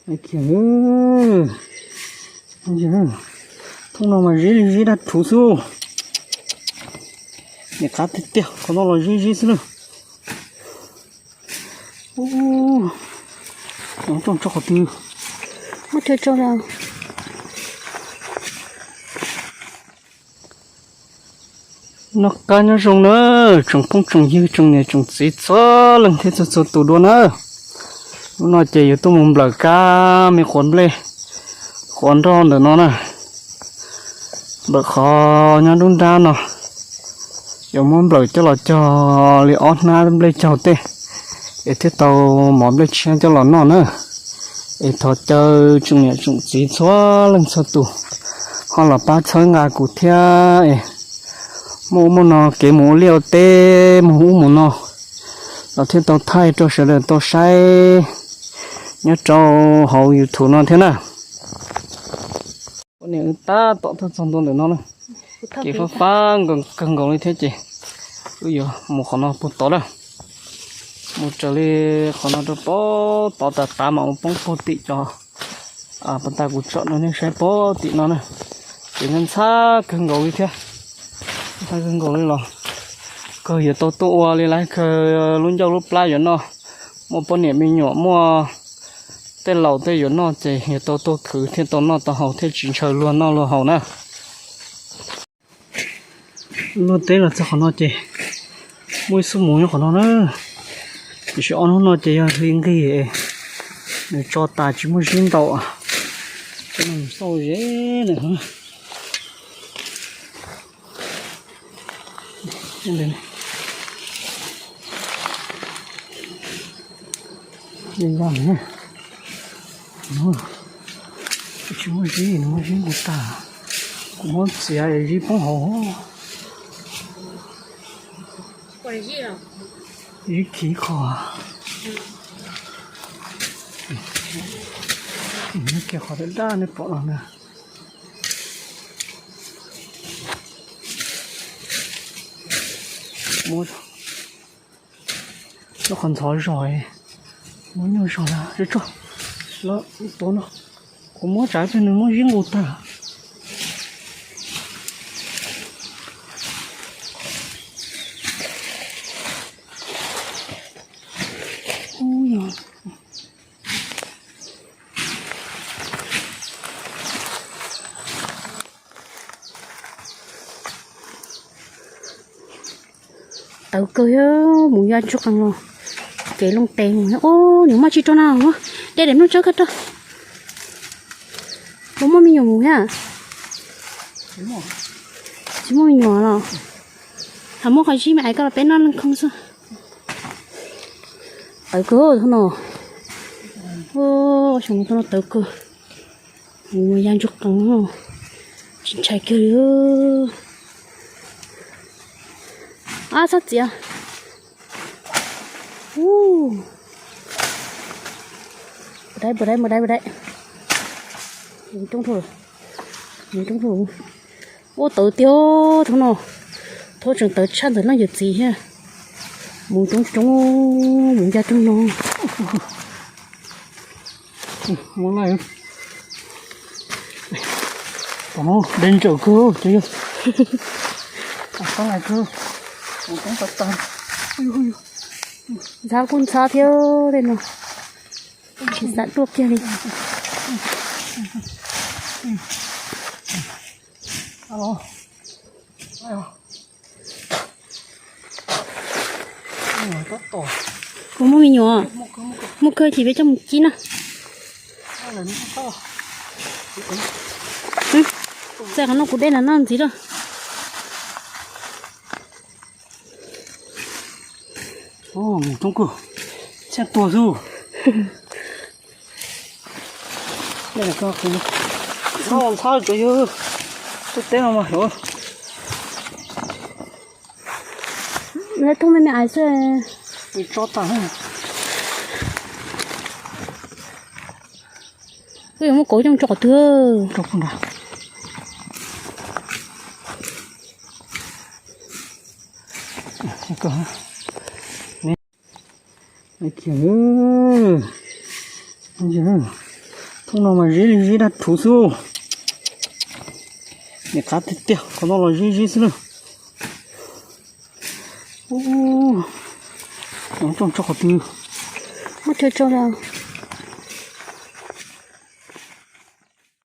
Khiv, thooj no mas zib li zib dab rhuv xwb. Nim qab tiag tiag, qhov no los zib zib xwb na. Ub, tso qhov twg? Muab chaw tso. Noj qab nyob zoo na, tsoom phooj tsoom ywg tsoom niam tsoom txiv txhua leej thiab txhua txhua tus dua na. Hnub no ces yuav tuaj mus nplawm kab me quav nplej, quav nroj ntawm no na. Nplawm qhov nyob nruab nrab no, yuav muab nplawm coj los cog li ob hnab nplej caug tej, es thiaj tau mov nplej tshiab coj los noj na. Es thov caw tsoom niam tsoom txiv txhua leej txhua tus ho los pab txhawb nqa kuv thiab es muaj ub muaj no kev mus ua liaj ua teb mus ub mus no los thiaj tau thaij rau sawv daws tau saib nyob rau hauv YouTube no thiab na. Ua niam wb tab tom tuaj txog ntua ntawm no na, kev fab fab kawg nkaus li thiab ces wb yuav mus qhov no puag tod na. Mus raws li qhov no rau puag tod tas tas mam mus poob puag tim cov puag ta kuv tsom no nej saib puag tim no na. Ces ntxhab ntxhab kawg nkaus li thiab, ntxhab kawg nkaus li los kawg yuav tau tuaj ua li lawv kawg lub ncauj lub plab yuav noj, muaj poj niam me nyuam muaj tej laus tej yuav noj ces yuav tau tuaj khwv thiaj tau noj tau haus thiaj tsis ntshaw luag noj luag haus na. Luag teb los txog qhov no ces muaj ib xub mus nyob qhov no na. Tiam sis ob hnub no ces yog hli nqig, nws tso tas tsis muaj zib ntau, cov no mus xauj ze na. Tsis muaj zib, nws muaj zib nqus tag, kuv muab txiav zib poob hauv. Zib khiv qhov, kiag qhov daj daj nej pom no na. Muab qhov ntxhov zog, muab nyuj zog na, tso, lawv tuav no, kuv muab tsam ib pliag nws muab zib nqus tag. Tawv kawg, mus ya ntsuj qees los kev loo tes mus. Ub, nws maj tsis rau na, dej daim nplooj tsawb kawg rau. Puas muaj me nyuam mus thiab? Tsis muaj me nyuam los? Hos muab qhov zib me ais koj los peb noj leej khoo xwb. Tawv kawg thaum no. Xyoo no thaum no tawv kawg. Mus ya ntsuj qees, tsis ntshai kiag li. Ab, sab txiav. Mus dai, mus dai, mus dai, mus dai. Mus roob, mus roob. Ua tawv tiag thaum no. Thaum tseem tawv tshaj ntawm leej yawm txiv thiab. Mus roob roob, mus ya roob no. Tom no dej ntsawm kawg cov yawg. Tom no kawg, mus roob tas tas. Ntxhab kuj ntxhab thiab tej no. Tsis xav tuaj kiag li. Kuv muaj me nyuam, muaj kawg ces peb coj mus cib na. Txawm qhov no kuv dej na noj ntxiv lawm. Mus roob kawg, txhiaj tuag xwb. Ntxhab cov yawg, tej teb no mas. Lawv thooj me me ais xwb. Tso tas. Wb yuav muab kauv coj tso qhov twg? Hnub no mas zeb li zeb dab rhuv xwb. Nim qab tiag tiag, qhov no los zeb zeb xwb na. Ub, no tso tso qhov twg? Muab tso tso los.